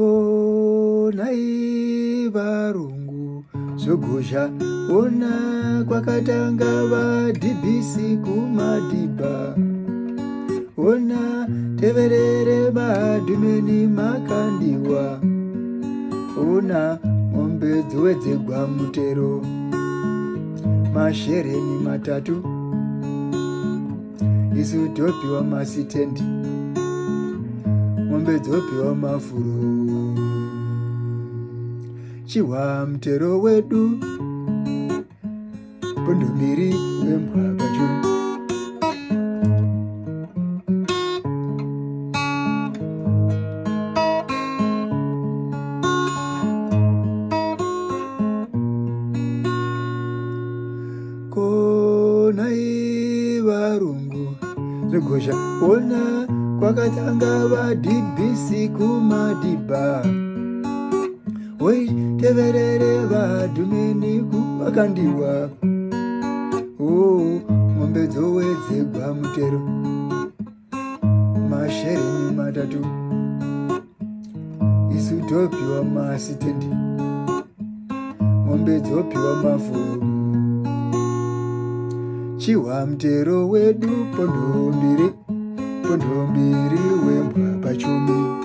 Ko nhai varungu zvogozha ona kwakatanga vadhibhisi kumadhibha ona teverere madhumeni makandiwa ona mombe dzowedzegwa mutero mashereni matatu isu topiwa masitendi mombe dzopiwa mafuro chihwa mutero wedu pondo mbiri wembwa pacho Ko nhai varungu zvegozha ona kwakatanga vadhibhisi kumadhibha woiteverere vadhumeni kumakandiwa o oh, mombe dzowedzegwa mutero mashereni matatu isu topiwa masitendi mombe dzopiwa mafuro chihwa mutero wedu pondo mbiri pondo mbiri wembwa pachumi.